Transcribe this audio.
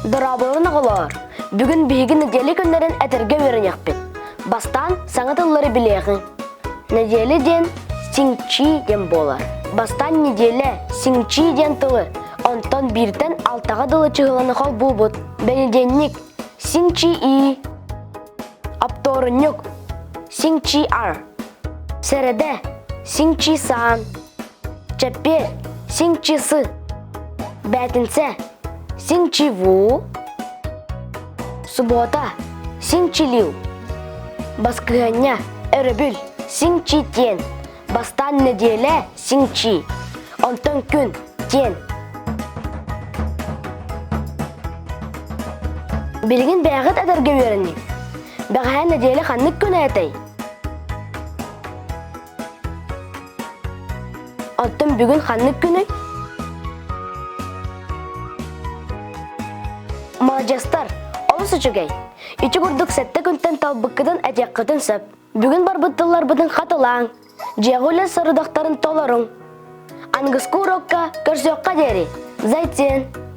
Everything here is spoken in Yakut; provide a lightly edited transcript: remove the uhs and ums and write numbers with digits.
Дорооболорун оҕолоор! Бүгүн биһиги нэдиэлэ күннэрин этэргэ үөрэниэхпит. Бастаан саҥа тыллары билиэҕиҥ. Нэдиэлэ диэн сиҥчии диэн буолар. Бастаан неделя, сиҥчии диэн тылы, онтон бииртэн алтаҕа дылы чыһыланы холбуубут. Бэнидиэнньик, сиҥчии, оптуорунньук, сиҥчии-ар, сэрэдэ, сиҥчии-саан, чэппиэр, сиҥчии-сы, бээтинсэ, сиҥчии-вуу, субуота, сиҥчилиу, баскыһыанньа, өрөбүл, сиҥчи-тиэн, бастаан нэдиэлэ, сиҥчи, онтон күн, тиэн. Билигин бэйэҕит эдэргэ үөрэниҥ. Бэҕэһээ нэдиэлэ ханнык күнэ этэй? Оттон бүгүн ханнык күнүй? Маладьыастар, олус үчүгэй. Ити курдук сэттэ күнтэн талбыккытын этиэххитин сөп. Бүгүн барбыт тылларбытын хатылааҥ. Дьиэҕэ үлэ сорудахтарын толоруҥ. Аныгыскы урокка көрсүөххэ диэри. Зайтин!